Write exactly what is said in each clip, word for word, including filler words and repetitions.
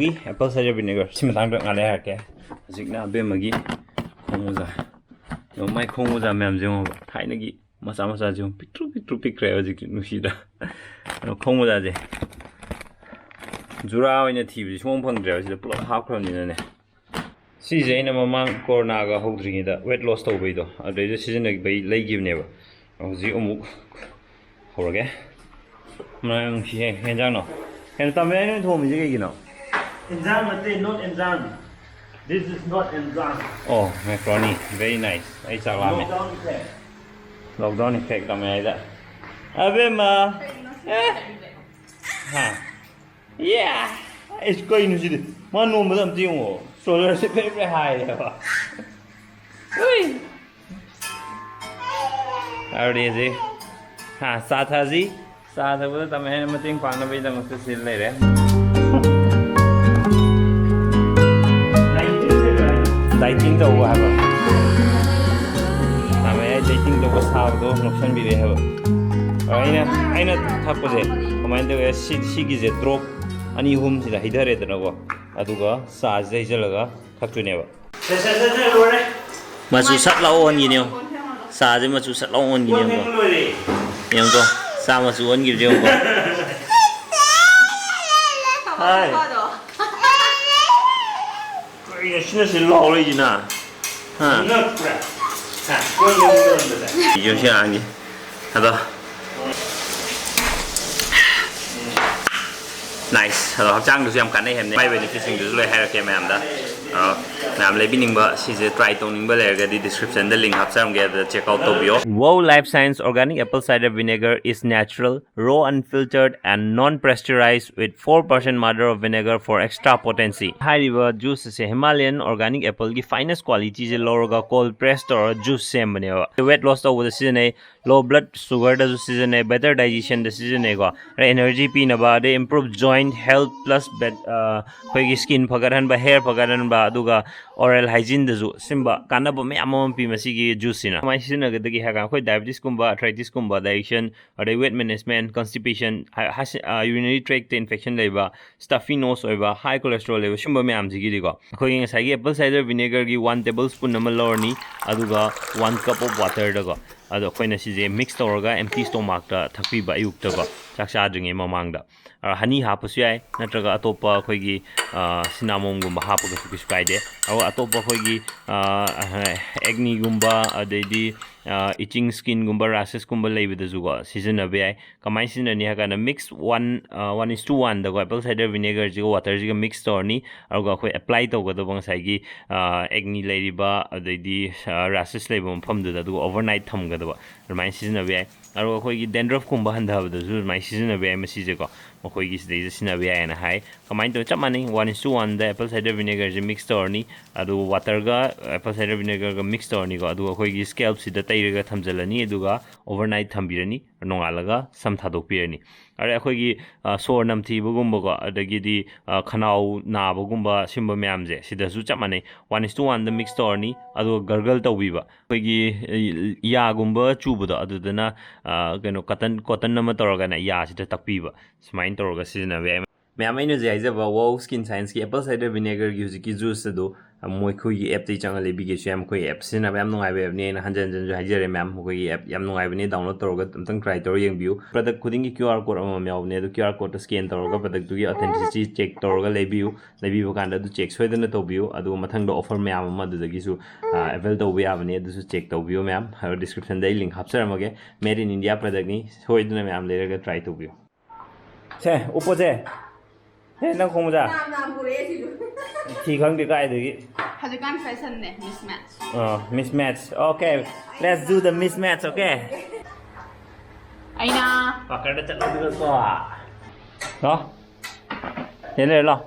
Apple cider vinegar ꯁꯤ ꯃꯇꯥꯡꯗ ꯉꯥꯛ ꯂꯩ ꯍꯥꯏꯔꯛꯀꯦ꯫ ꯍꯧꯖꯤꯛꯅ ꯑꯕꯦꯝꯃꯒꯤ ꯈꯣꯡ ꯃꯣꯖꯥ, ꯌꯦꯡꯉꯣ ꯃꯥꯏ ꯈꯣꯡ ꯃꯣꯖꯥ ꯃꯌꯥꯝꯁꯦ ꯌꯦꯡꯉꯣꯕ꯫ ꯊꯥꯏꯅꯒꯤ ꯃꯆꯥ ꯃꯆꯥꯁꯦ ꯌꯦꯡꯉꯣ, ꯄꯤꯛꯇ꯭ꯔꯨ ꯄꯤꯛꯇ꯭ꯔꯨ ꯄꯤꯛꯈ꯭ꯔꯦ ꯍꯧꯖꯤꯛꯇꯤ, ꯅꯨꯡꯁꯤꯗ꯫ ꯑꯗꯣ ꯈꯣꯡ ꯃꯣꯖꯥꯁꯦ ꯖꯨꯔꯥ ꯑꯣꯏꯅ ꯊꯤꯕꯁꯦ ꯁꯨꯡꯐꯪ ꯐꯪꯗ꯭ꯔꯦꯕ, ꯁꯤꯗ ꯄꯨꯂꯞ ꯍꯥꯞꯈ꯭ꯔꯕꯅꯤꯅꯅꯦ꯫ ꯁꯤꯁꯦ ꯑꯩꯅ ꯃꯃꯥꯡ ꯀꯣꯔꯣꯅꯥꯒ ꯍꯧꯗ꯭ꯔꯤꯉꯩꯗ ꯋꯦꯠ ꯂꯣꯁ ꯇꯧꯕꯩꯗꯣ, ꯑꯗꯨꯗꯩꯗ ꯁꯤꯖꯤꯟꯅꯕꯩ ꯂꯩꯈꯤꯕꯅꯦꯕ꯫ ꯍꯧꯖꯤꯛ ꯑꯃꯨꯛ ꯍꯧꯔꯒꯦ꯫ ꯃꯅꯥ ꯅꯨꯡꯁꯤꯍꯦ꯫ ꯀꯩ ꯌꯦꯟꯖꯥꯡꯅꯣ? ꯀꯩꯅꯣ, ꯇꯥꯃꯣ, ꯑꯩꯅ ꯊꯣꯡꯉꯤꯁꯦ ꯀꯩꯒꯤꯅꯣ? ꯏꯟꯖꯥꯡ ꯅꯠꯇꯦ, not ꯏꯟꯖꯥꯡ꯫ This is not ꯏꯟꯖꯥꯡ꯫ ꯑꯣ, macaroni, very nice꯫ ꯑꯩ ꯆꯥꯛ ꯂꯥꯝꯃꯦ꯫ Lockdown effect꯫ Lockdown effect ꯇꯝꯃꯦ ꯍꯥꯏꯗ꯫ ꯑꯕꯦꯝꯃ꯫ ꯑꯦ꯫ ꯍꯥ꯫ ꯌꯥ꯫ ꯑꯩꯁ, ꯀꯩꯅꯣ ꯁꯤꯗꯤ? ꯃꯥ ꯅꯣꯡꯃꯗ ꯑꯝꯇ ꯌꯦꯡꯉꯣ꯫ ꯁꯣꯜꯗꯔꯁꯦ ꯐꯦ ꯐꯦ ꯍꯥꯏꯔꯦꯕ꯫ ꯎꯏ꯫ ꯑꯗꯨꯗꯤ ꯍꯧꯖꯤꯛ, ꯍꯥ, ꯆꯥ ꯊꯛꯑꯁꯤ꯫ ꯆꯥ ꯊꯛꯄꯗ ꯇꯝꯃꯦ ꯍꯥꯏꯅ ꯃꯇꯦꯡ ꯄꯥꯡꯅꯕꯒꯤꯗꯃꯛꯇ ꯁꯤꯗ ꯂꯩꯔꯦ꯫ Dieting ꯇꯧꯕ ꯍꯥꯏꯕ꯫ ꯇꯝꯃꯦ ꯍꯥꯏ dieting ꯇꯧꯕ ꯁꯥꯕꯗꯣ ꯅꯣꯛꯁꯟꯕꯤꯔꯦ ꯍꯥꯏꯕ꯫ ꯑꯗꯣ ꯑꯩꯅ, ꯑꯩꯅ ꯊꯛꯄꯁꯦ ꯀꯃꯥꯏꯅ ꯇꯧꯒꯦ? ꯁꯤ, ꯁꯤꯒꯤꯁꯦ drop ꯑꯅꯤ ꯑꯍꯨꯝꯁꯤꯗ ꯍꯩꯊꯔꯦꯗꯅꯀꯣ, ꯑꯗꯨꯒ ꯆꯥꯁꯤꯗ ꯍꯩꯖꯤꯜꯂꯒ ꯊꯛꯇꯣꯏꯅꯦꯕ꯫ ꯁꯦ, ꯁꯦ, ꯁꯦ, ꯁꯦ, ꯂꯣꯏꯔꯦ꯫ ꯃꯆꯨ ꯁꯠ ꯂꯥꯎ ꯑꯣꯟꯈꯤꯅꯦ ꯌꯦꯡꯉꯣ꯫ ꯆꯥꯁꯦ ꯃꯆꯨ ꯁꯠ ꯂꯥꯎ ꯑꯣꯟꯈꯤꯅꯦ ꯀꯣꯟ ꯌꯦꯡꯉꯣ꯫ ꯐꯦꯡꯕ ꯂꯣꯏꯔꯦ꯫ ꯌꯦꯡꯉꯣ꯫ ꯆꯥ ꯃꯆꯨ ꯑꯣꯟꯈꯤꯕꯁꯦ ꯌꯦꯡꯉꯣ꯫ ꯍꯥꯏ꯫ ꯀꯩꯅꯣ ꯁꯤꯅ ꯁꯤ ꯂꯥꯎ ꯂꯩꯁꯤꯅ? ꯍꯥ? ꯉꯛꯄ꯭ꯔꯥ? ꯍꯥ? ꯀꯣꯟ ꯐꯦꯡꯕ ꯂꯣꯏꯔꯝꯕꯗ꯫ ꯌꯦꯡꯉꯣ ꯁꯤ ꯑꯉꯥꯡꯁꯦ꯫ ꯑꯗꯣ꯫ Nice꯫ ꯑꯗꯣ ꯍꯛꯆꯥꯡꯗꯁꯨ ꯌꯥꯝ ꯀꯥꯟꯅꯩ ꯍꯥꯏꯕꯅꯤ꯫ ꯃꯥꯏ benefitꯁꯤꯡꯗꯨꯁꯨ ꯂꯣꯏ ꯍꯥꯏꯔꯛꯀꯦ ꯃꯌꯥꯝꯗ꯫ ꯑꯗꯣ ꯃꯌꯥꯝ ꯂꯩꯕꯤꯅꯤꯡꯕ, ꯁꯤꯁꯦ try ꯇꯧꯅꯤꯡꯕ ꯂꯩꯔꯒꯗꯤ descriptionꯗ link ꯍꯥꯞꯆꯔꯝꯒꯦ, ꯑꯗꯨꯗ check out ꯇꯧꯕꯤꯌꯣ꯫ Wow Life Science organic apple cider vinegar is natural, raw, unfiltered and non-pasteurized with four percent mother of vinegar for extra potency꯫ ꯍꯥꯏꯔꯤꯕ juice ꯑꯁꯦ Himalayan organic appleꯒꯤ finest qualityꯁꯦ ꯂꯧꯔꯒ cold press ꯇꯧꯔꯒ juice ꯁꯦꯝꯕꯅꯦꯕ꯫ Weight loss ꯇꯧꯕꯗ ꯁꯤꯖꯤꯟꯅꯩ꯫ Low blood sugarꯗꯁꯨ ꯁꯤꯖꯤꯟꯅꯩ, better digestionꯗ ꯁꯤꯖꯤꯟꯅꯩꯀꯣ꯫ ꯑꯗꯩ energy ꯄꯤꯅꯕ, ꯑꯗꯩ improve joint health plus ꯑꯩꯈꯣꯏꯒꯤ skin ꯐꯒꯠꯍꯟꯕ, hair ꯐꯒꯠꯍꯟꯕ, ꯑꯗꯨꯒ oral hygieneꯗꯁꯨ ꯁꯤꯒꯨꯝꯕ ꯀꯥꯟꯅꯕ ꯃꯌꯥꯝ ꯑꯃ ꯄꯤ ꯃꯁꯤꯒꯤ juiceꯁꯤꯅ꯫ ꯀꯃꯥꯏꯅ ꯁꯤꯖꯤꯟꯅꯒꯗꯒꯦ ꯍꯥꯏ ꯀꯥꯟꯗ, ꯑꯩꯈꯣꯏ diabetesꯀꯨꯝꯕ, arthritisꯀꯨꯝꯕ, digestion, ꯑꯗꯩ weight management, constipation, urinary tract infection ꯂꯩꯕ, stuffy nose ꯑꯣꯏꯕ, high cholesterol ꯂꯩꯕ, ꯁꯤꯒꯨꯝꯕ ꯃꯌꯥꯝꯁꯤꯒꯤꯗꯤꯀꯣ, ꯑꯩꯈꯣꯏꯒꯤ ꯉꯁꯥꯏꯒꯤ apple cider vinegarꯒꯤ one tablespoon ꯑꯃ ꯂꯧꯔꯅꯤ, ꯑꯗꯨꯒ one cup of waterꯗꯀꯣ, ꯑꯗꯣ ꯑꯩꯈꯣꯏꯅ ꯁꯤꯁꯦ mix ꯇꯧꯔꯒ empty stomachꯇ ꯊꯛꯄꯤꯕ, ꯑꯌꯨꯛꯇꯀꯣ, ꯆꯥꯛ ꯆꯥꯗ꯭ꯔꯤꯉꯩ ꯃꯃꯥꯡꯗ꯫ ꯑ, honey ꯍꯥꯞꯄꯁꯨ ꯌꯥꯏ, ꯅꯠꯇ꯭ꯔꯒ ꯑꯇꯣꯞꯄ ꯑꯩꯈꯣꯏꯒꯤ, ꯑ, cinnamonꯒꯨꯝꯕ ꯍꯥꯞꯄꯒꯁꯨ ꯀꯩꯁꯨ ꯀꯥꯏꯗꯦ꯫ ꯑꯗꯨꯒ ꯑꯇꯣꯞꯄ ꯑꯩꯈꯣꯏꯒꯤ, ꯑ, acneꯒꯨꯝꯕ, ꯑꯗꯩꯗꯤ, ꯑ, itching skinꯒꯨꯝꯕ, rashesꯀꯨꯝꯕ ꯂꯩꯕꯗꯁꯨꯀꯣ ꯁꯤꯖꯤꯟꯅꯕ ꯌꯥꯏ꯫ ꯀꯃꯥꯏꯅ ꯁꯤꯖꯤꯟꯅꯅꯤ ꯍꯥꯏ ꯀꯥꯟꯗ, mix one, ꯑ, one is to oneꯗꯀꯣ, apple cider vinegarꯁꯤꯒ waterꯁꯤꯒ mix ꯇꯧꯔꯅꯤ, ꯑꯗꯨꯒ ꯑꯩꯈꯣꯏ apply ꯇꯧꯒꯗꯕ ꯉꯁꯥꯏꯒꯤ, ꯑ, acne ꯂꯩꯔꯤꯕ, ꯑꯗꯩꯗꯤ, ꯑ, rashes ꯂꯩꯕ ꯃꯐꯝꯗꯨꯗ, ꯑꯗꯨꯒ overnight ꯊꯝꯒꯗꯕ꯫ ꯑꯗꯨꯃꯥꯏꯅ ꯁꯤꯖꯤꯟꯅꯕ ꯌꯥꯏ꯫ ꯑꯗꯨꯒ ꯑꯩꯈꯣꯏꯒꯤ dandruffꯀꯨꯝꯕ ꯍꯟꯊꯕꯗꯁꯨ ꯑꯗꯨꯃꯥꯏꯅ ꯁꯤꯖꯤꯟꯅꯕ ꯌꯥꯏ ꯃꯁꯤꯁꯦꯀꯣ, ꯃꯈꯣꯏꯒꯤ ꯁꯤꯗꯩꯁꯤꯗ ꯁꯤꯖꯤꯟꯅꯕ ꯌꯥꯏꯌꯦꯅ ꯍꯥꯏ꯫ ꯀꯃꯥꯏꯅ ꯇꯧꯋꯤ? ꯆꯞ ꯃꯥꯟꯅꯩ, one is to oneꯗ apple cider vinegarꯁꯦ mix ꯇꯧꯔꯅꯤ, ꯑꯗꯨꯒ waterꯒ apple cider vinegarꯒ mix ꯇꯧꯔꯅꯤꯀꯣ, ꯑꯗꯨꯒ ꯑꯩꯈꯣꯏꯒꯤ scalpꯁꯤꯗ ꯇꯩꯔꯒ ꯊꯝꯖꯤꯜꯂꯅꯤ, ꯑꯗꯨꯒ overnight ꯊꯝꯕꯤꯔꯅꯤ, ꯅꯣꯡꯉꯥꯜꯂꯒ ꯁꯝ ꯊꯥꯗꯣꯛꯄꯤꯔꯅꯤ꯫ ꯑꯗꯩ ꯑꯩꯈꯣꯏꯒꯤ, ꯑ, ꯁꯣꯔ ꯅꯝꯊꯤꯕꯒꯨꯝꯕꯀꯣ, ꯑꯗꯒꯤꯗꯤ, ꯑ, ꯈꯅꯥꯎ ꯅꯥꯕꯒꯨꯝꯕ, ꯁꯤꯒꯨꯝꯕ ꯃꯌꯥꯝꯁꯦ ꯁꯤꯗꯁꯨ ꯆꯞ ꯃꯥꯟꯅꯩ, one is to oneꯗ mix ꯇꯧꯔꯅꯤ, ꯑꯗꯨꯒ gargle ꯇꯧꯕꯤꯕ꯫ ꯑꯩꯈꯣꯏꯒꯤ, ꯑ, ꯌꯥꯒꯨꯝꯕ ꯆꯨꯕꯗꯣ, ꯑꯗꯨꯗꯅ, ꯑ, ꯀꯩꯅꯣ, cotton, cotton ꯑꯃ ꯇꯧꯔꯒꯅꯦ, ꯌꯥꯁꯤꯗ ꯇꯛꯄꯤꯕ, ꯁꯨꯃꯥꯏꯅ ꯇꯧꯔꯒ ꯁꯤꯖꯤꯟꯅꯕ ꯌꯥꯏ꯫ ꯃꯌꯥꯝ, ꯑꯩꯅ ꯍꯧꯖꯤꯛ ꯍꯥꯏꯖꯕ Wow Skin Scienceꯀꯤ apple cider vinegarꯒꯤ ꯍꯧꯖꯤꯛꯀꯤ juice ꯑꯗꯨ, ꯑ, ꯃꯈꯣꯏꯒꯤ appꯇꯒꯤ ꯆꯪꯉ ꯂꯩꯕꯤꯒꯦꯁꯨ ꯌꯥꯏ꯫ ꯃꯈꯣꯏꯒꯤ app ꯁꯤꯖꯤꯟꯅꯕ ꯌꯥꯝ ꯅꯨꯡꯉꯥꯏꯕ appꯅꯤ, ꯑꯩꯅ ꯍꯟꯖꯟ ꯍꯟꯖꯟꯁꯨ ꯍꯥꯏꯖꯔꯦ ꯃꯌꯥꯝ, ꯃꯈꯣꯏꯒꯤ app ꯌꯥꯝ ꯅꯨꯡꯉꯥꯏꯕꯅꯤ, download ꯇꯧꯔꯒ ꯑꯝꯇꯪ try ꯇꯧꯔ ꯌꯦꯡꯕꯤꯌꯨ꯫ Product ꯈꯨꯗꯤꯡꯒꯤ QR code ꯑꯃꯃꯝ ꯌꯥꯎꯕꯅꯦ, ꯑꯗꯨ QR codeꯇꯣ scan ꯇꯧꯔꯒ productꯇꯨꯒꯤ authenticity check ꯇꯧꯔꯒ ꯂꯩꯕꯤꯌꯨ꯫ ꯂꯩꯕꯤꯕ ꯀꯥꯟꯗ ꯑꯗꯨ check ꯁꯣꯏꯗꯅ ꯇꯧꯕꯤꯌꯨ꯫ ꯑꯗꯨꯒ ꯃꯊꯪꯗ offer ꯃꯌꯥꯝ ꯑꯃ ꯑꯗꯨꯗꯒꯤꯁꯨ, ꯑ, avail ꯇꯧꯕ ꯌꯥꯕꯅꯦ, ꯑꯗꯨꯁꯨ check ꯇꯧꯕꯤꯌꯨ ꯃꯌꯥꯝ꯫ ꯑꯗꯨꯒ descriptionꯗ ꯑꯩ link ꯍꯥꯞꯆꯔꯝꯃꯒꯦ꯫ Made in India productꯅꯤ, ꯁꯣꯏꯗꯅ ꯃꯌꯥꯝ ꯂꯩꯔꯒ try ꯇꯧꯕꯤꯌꯨ꯫ ꯁꯦ, ꯎꯞꯄꯣꯁꯦ꯫ ꯍꯦ, ꯅꯪ ꯈꯣꯡ ꯃꯆꯥ꯫ ꯅꯥꯝ ꯅꯥꯝ ꯄꯨꯔꯛꯑꯦ ꯁꯤꯁꯨ꯫ ꯊꯤ ꯈꯪꯗꯦ ꯀꯥꯏꯗꯒꯤ꯫ ꯍꯧꯖꯤꯛꯀꯥꯟ fashionꯅꯦ, mismatch꯫ ꯑ, mismatch꯫ Okay, let's do the mismatch, okay? ꯑꯩꯅ ꯄꯥꯀꯔꯗ ꯆꯠꯂꯨꯗꯨꯒꯀꯣ꯫ ꯂꯥꯎ꯫ ꯁꯤꯗ ꯂꯩꯔꯣ, ꯂꯥꯎ꯫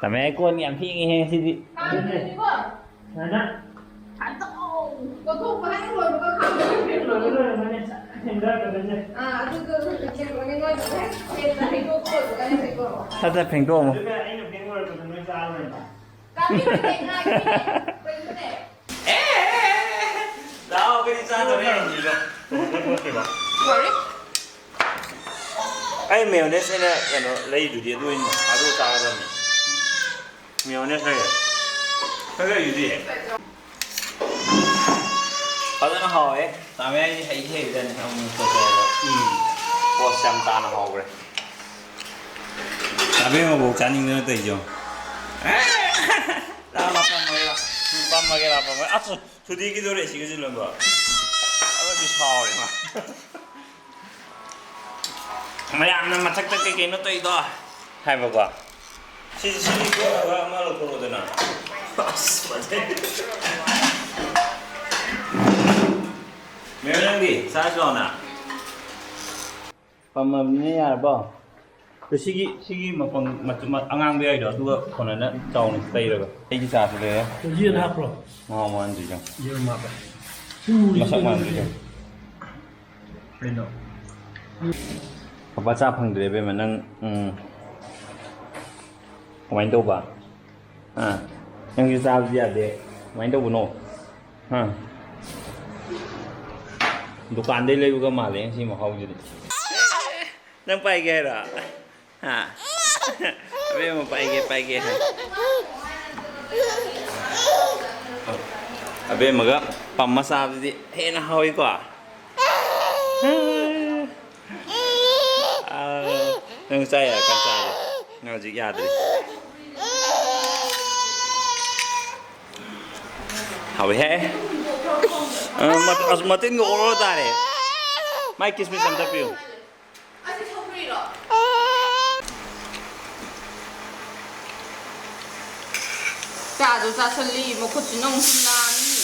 ꯇꯃꯦ, ꯑꯩ ꯀꯣꯟ ꯌꯥꯝ ꯐꯦꯡꯉꯤꯍꯦ ꯉꯁꯤꯗꯤ꯫ ꯀꯥꯡꯗꯨꯗꯤꯀꯣ, ꯁꯨꯃꯥꯏꯅ꯫ ꯀꯣꯠꯊꯣꯛꯄ ꯍꯦꯛ ꯂꯣꯏꯕꯒ ꯈꯥꯡꯗ ꯍꯦꯛ ꯂꯣꯏꯔꯒ ꯂꯣꯏꯔꯝꯃꯅꯤ꯫ ꯍꯦꯟꯊꯔꯛꯀꯗꯣꯏꯅꯦ꯫ ꯑꯥ, ꯑꯗꯨꯗꯣ ꯍꯧꯖꯤꯛ ꯁꯦꯝꯕꯅꯤ꯫ ꯅꯣꯏꯗꯨꯗ ꯍꯦꯛ ꯄ꯭ꯂꯦꯠꯇ ꯍꯩꯗꯣꯛꯄ ꯂꯣꯏꯕꯒ ꯍꯦꯛ ꯍꯩꯗꯣꯛꯑꯣ꯫ ꯐꯖ ꯐꯦꯡꯗꯣꯛꯑꯝꯃꯣ꯫ ꯑꯗꯨꯒ ꯑꯩꯅ ꯐꯦꯡ ꯂꯣꯏꯔꯛꯄꯗ ꯅꯣꯏ ꯆꯥꯔꯣꯏꯕ꯫ ꯀꯥꯕꯤꯕꯅꯦ, ꯉꯥꯏꯕꯤꯅꯦ꯫ ꯀꯩꯅꯣꯅꯦ? ꯂꯥꯛꯑꯣ, ꯑꯩꯈꯣꯏꯗꯤ ꯆꯥꯗꯣꯔꯦ꯫ ꯂꯣꯏꯔꯦ꯫ ꯑꯩ mayonnaise ꯑꯩꯅ ꯀꯩꯅꯣ ꯂꯩꯗꯨꯗꯤ ꯑꯗꯨ ꯑꯣꯏꯅ ꯑꯗꯨ ꯆꯥꯒꯗꯕꯅꯤ꯫ Mayonnaise ꯂꯩꯔꯦ꯫ ꯈꯔ ꯂꯩꯗꯨꯗꯤ꯫ ꯐꯖꯅ ꯍꯥꯎꯋꯦ꯫ ꯇꯥꯃꯣ ꯑꯩꯗꯤ ꯍꯩꯗꯤ ꯍꯩꯕꯖꯥꯠꯅꯤ ꯑꯃꯨꯛ ꯇꯧꯊꯣꯛꯑꯒ꯫ ꯎꯝ꯫ ꯄꯣꯁ ꯌꯥꯝ ꯇꯥꯅ ꯍꯥꯎꯈ꯭ꯔꯦ꯫ ꯇꯥꯕꯦꯝꯃꯕꯨꯛ ꯆꯥꯅꯤꯡꯗꯅ ꯇꯧꯔꯤꯁꯦ ꯌꯦꯡꯉꯣ꯫ ꯂꯥ, ꯂꯥ, ꯄꯝꯃꯒꯦ, ꯂꯥ꯫ ꯎꯝ, ꯄꯝꯃꯒꯦ, ꯂꯥ, ꯄꯝꯃꯒꯦ꯫ ꯑꯁ, ꯁꯨꯗꯤꯒꯤꯗꯣꯔꯦ ꯁꯤꯒꯁꯦ ꯂꯣꯏꯅꯃꯛ꯫ ꯑꯔꯣꯏꯕꯤ ꯁꯥꯎꯔꯦ ꯃꯥ꯫ ꯃꯌꯥꯝꯅ ꯃꯊꯛꯇ ꯀꯩ ꯀꯩꯅꯣ ꯇꯧꯔꯤꯗꯣ ꯍꯥꯏꯕꯀꯣ꯫ ꯁꯤ, ꯁꯤꯒꯤ ꯀꯣꯠꯅꯕ ꯑꯃ ꯂꯧꯊꯣꯔꯛꯑꯣꯗꯅ꯫ ꯑꯁ, ꯐꯖꯩ꯫ ꯃꯦꯝ, ꯅꯪꯗꯤ ꯆꯥꯔꯁꯤ ꯂꯥꯎꯅ꯫ ꯄꯝꯃꯕꯅꯤꯅ ꯌꯥꯔꯕꯣ? ꯑꯗꯣ ꯁꯤꯒꯤ, ꯁꯤꯒꯤ ꯃꯄꯪ, ꯃꯆꯨ-, ꯃ-, ꯑꯉꯥꯡꯕ ꯌꯥꯎꯔꯤꯗꯣ, ꯑꯗꯨꯒ ꯀꯣꯟꯅꯅ ꯆꯥꯎꯅ ꯇꯩꯔꯒ꯫ ꯑꯩꯒꯤ ꯆꯥꯁꯨ ꯂꯩꯔꯦ꯫ ꯌꯦꯟ ꯍꯥꯞꯄ꯭ꯔꯣ? ꯃꯍꯥꯎ ꯃꯥꯟꯗ꯭ꯔꯤꯁꯦ꯫ ꯌꯦꯔꯨꯝ ꯍꯥꯞꯄꯦ꯫ ꯁꯤ ꯃꯨꯔꯤꯁꯦ ꯃꯁꯛ ꯀꯩꯅꯣ ꯃꯥꯟꯗ꯭ꯔꯤꯁꯦ꯫ ꯁꯤꯗꯤ? ꯀꯩꯅꯣ? ꯄꯄꯥ ꯆꯥ ꯐꯪꯗ꯭ꯔꯦ, ꯏꯕꯦꯝꯃ, ꯅꯪ, ꯎꯝ꯫ ꯀꯃꯥꯏꯅ ꯇꯧꯕ? ꯑꯥ, ꯅꯪꯁꯨ ꯆꯥꯕꯁꯨ ꯌꯥꯗꯦ꯫ ꯀꯃꯥꯏꯅ ꯇꯧꯕꯅꯣ? ꯍꯥ? ꯗꯨꯀꯥꯟꯗꯩ ꯂꯩꯕꯒ ꯃꯥꯜꯂꯦ ꯉꯁꯤ ꯃꯍꯥꯎꯁꯤꯗꯤ꯫ ꯅꯪ ꯄꯥꯏꯒꯦ ꯍꯥꯏꯔꯣ? ꯍꯥ? ꯑꯕꯦꯝꯃ ꯄꯥꯏꯒꯦ, ꯄꯥꯏꯒꯦ ꯍꯥꯏ꯫ ꯑꯕꯦꯝꯃꯒ ꯄꯝꯃ ꯆꯥꯕꯗꯨꯗꯤ ꯍꯦꯟꯅ ꯍꯥꯎꯏꯀꯣ? ꯑꯥ, ꯅꯪ ꯆꯥ ꯌꯥꯔꯀꯥꯟ ꯆꯥꯗꯦ꯫ ꯅꯪ ꯍꯧꯖꯤꯛ ꯌꯥꯗ꯭ꯔꯤ꯫ ꯍꯥꯎꯏꯍꯦ꯫ ꯑ, ꯃꯠ-, ꯑꯁ, ꯃꯇꯤꯟꯒ ꯑꯣꯔꯣ ꯇꯥꯔꯦ꯫ ꯃꯥꯏ ꯀꯤꯁꯃꯤꯁ ꯑꯝꯇ ꯄꯤꯌꯨ꯫ ꯑꯁꯤ ꯁꯧꯒ꯭ꯔꯤꯔꯣ? ꯆꯥꯗꯣ ꯆꯥꯁꯜꯂꯤ, ꯃꯈꯨꯠꯁꯤꯅ ꯑꯃꯨꯛꯁꯨ ꯅꯥꯅꯤ꯫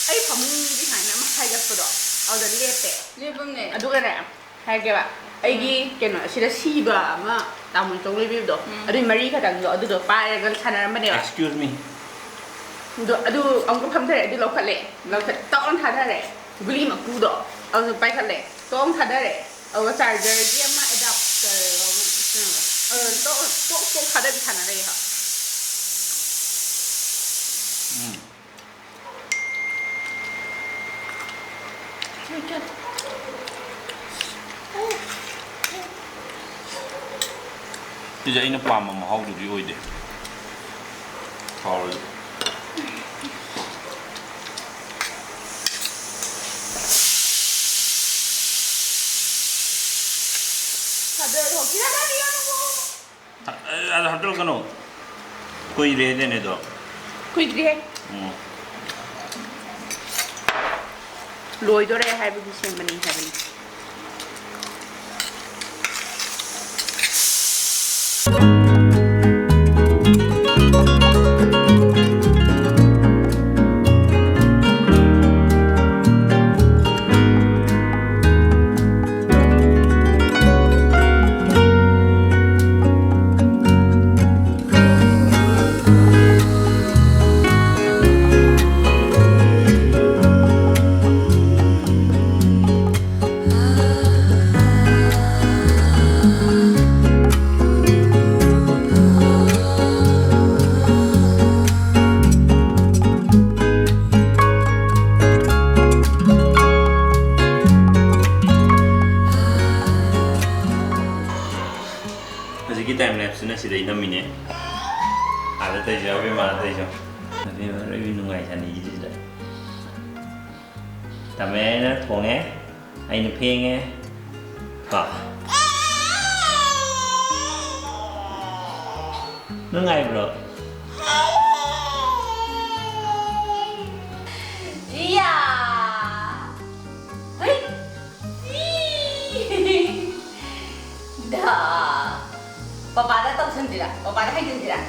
ꯑꯩ ꯐꯃꯨꯡꯒꯤ ꯁꯨꯃꯥꯏꯅ ꯑꯃ ꯍꯥꯏꯒꯠꯄꯗꯣ, ꯑꯗꯨꯗ ꯂꯦꯞꯄꯦ꯫ ꯂꯦꯞꯄꯝꯅꯦ꯫ ꯑꯗꯨꯒꯅꯦ, ꯍꯥꯏꯒꯦꯕ, ꯑꯩꯒꯤ ꯎꯝ꯫ ꯀꯩꯅꯣ, ꯑꯁꯤꯗ ꯁꯤꯕ ꯑꯃ ꯇꯥꯃꯣꯅ ꯆꯧ ꯂꯩꯕꯤꯕꯗꯣ, ꯎꯝ꯫ ꯑꯗꯨꯏ ꯃꯔꯤ ꯈꯛꯇꯪꯗꯣ ꯑꯗꯨꯗꯣ ꯄꯥꯏꯔꯒ ꯁꯥꯟꯅꯔꯝꯕꯅꯦꯕ꯫ Excuse me. ꯑꯗꯣ ꯑꯗꯨ ꯑꯃꯨꯛꯀ ꯐꯝꯊꯔꯦ, ꯑꯗꯨ ꯂꯧꯈꯠꯂꯦ, ꯂꯧꯈꯠ ꯇꯣꯛ ꯂꯥꯎꯅ ꯊꯥꯗꯔꯦ꯫ ꯒꯨꯂꯤ ꯃꯀꯨꯗꯣ ꯑꯗꯨ ꯄꯥꯏꯈꯠꯂꯦ, ꯇꯣꯛ ꯂꯥꯎꯅ ꯊꯥꯗꯔꯦ꯫ ꯑꯗꯨꯒ ꯆꯥꯔꯖꯔꯒꯤ ꯑꯃ ꯑꯦꯗꯥꯞꯇꯔ ꯑꯃ ꯁꯤꯖꯤꯟꯅꯕ꯫ ꯑꯗꯨ ꯇꯣꯛ ꯇꯣꯛ ꯇꯣꯛ ꯊꯥꯗꯕꯤ ꯁꯥꯟꯅ ꯂꯩ ꯍꯥꯏꯕ꯫ ꯎꯝ꯫ ꯁꯤꯁꯦ ꯑꯩꯅ ꯄꯥꯝꯕ ꯃꯍꯥꯎꯗꯨꯗꯤ ꯑꯣꯏꯗꯦ꯫ ꯍꯥꯎꯔꯁꯨ꯫ ꯊꯥꯗꯔꯣ, ꯀꯤꯔꯥ, ꯅꯪ ꯌꯥꯝ ꯑ, ꯑꯗꯣ ꯍꯥꯞꯆꯤꯜꯂꯛꯀꯅꯣ꯫ ꯀꯨꯏꯔꯦ ꯑꯗꯨꯅꯦ ꯑꯗꯣ꯫ ꯀꯨꯏꯗ꯭ꯔꯤꯍꯦ꯫ ꯎꯝ꯫ ꯂꯣꯏꯗꯣꯔꯦ ꯍꯥꯏꯕꯒꯤ ꯁꯦꯝꯕꯅꯤ ꯍꯥꯏꯕꯅꯤ꯫ ꯍꯧꯖꯤꯛꯀꯤ time lapse ꯁꯤꯅ ꯁꯤꯗꯩ ꯅꯝꯃꯤꯅꯦ꯫ ꯑꯥꯗ ꯇꯩꯁꯨ ꯌꯥꯎꯕ, ꯏꯃꯥꯗ ꯇꯩꯁꯨ꯫ ꯑꯗꯨꯗꯤ ꯑꯔꯣꯏꯕꯤ ꯅꯨꯡꯉꯥꯏ ꯁꯥꯟꯅꯩꯁꯤꯗ꯫ ꯇꯃꯦꯅ ꯊꯣꯡꯉꯦ, ꯑꯩꯅ ꯐꯦꯡꯉꯦ꯫ ꯀꯣ? ꯅꯨꯡꯉꯥꯏꯕ꯭ꯔꯣ? ꯏꯌꯥ! ꯍꯩ! ꯗꯥ! ꯄꯄꯥꯗ ꯇꯧꯁꯟꯁꯤꯔꯥ? ꯄꯄꯥꯗ ꯍꯩꯖꯤꯟꯁꯤꯔꯥ?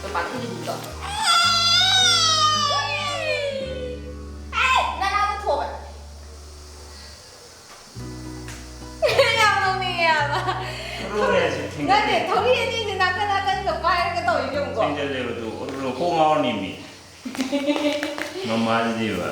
ꯄꯄꯥꯗ ꯍꯩꯖꯤꯟꯁꯤꯀꯣ꯫ ꯍꯩ! ꯅꯅꯥꯗꯣ ꯊꯣꯛꯑꯣ꯫ ꯌꯥꯝ ꯅꯣꯛꯅꯤꯡꯉꯦ ꯍꯥꯏꯕ꯫ ꯎꯔꯨꯔꯦꯁꯨ ꯅꯠꯇꯦ, ꯊꯦꯡꯖꯜꯂꯦ꯫ ꯊꯧꯔꯤ ꯑꯅꯤꯁꯦ ꯅꯥꯀꯟ ꯅꯥꯀꯟꯒ ꯄꯥꯏꯔꯒ ꯇꯧꯔꯤꯁꯦ ꯌꯦꯡꯉꯨꯀꯣ꯫ ꯊꯦꯡꯖꯜꯂꯦꯕꯗꯨ ꯎꯔꯨꯔꯨ ꯀꯣꯛ ꯉꯥꯎꯔꯅꯤꯃꯤ꯫ ꯃꯃꯥꯁꯤꯗꯤꯕ꯫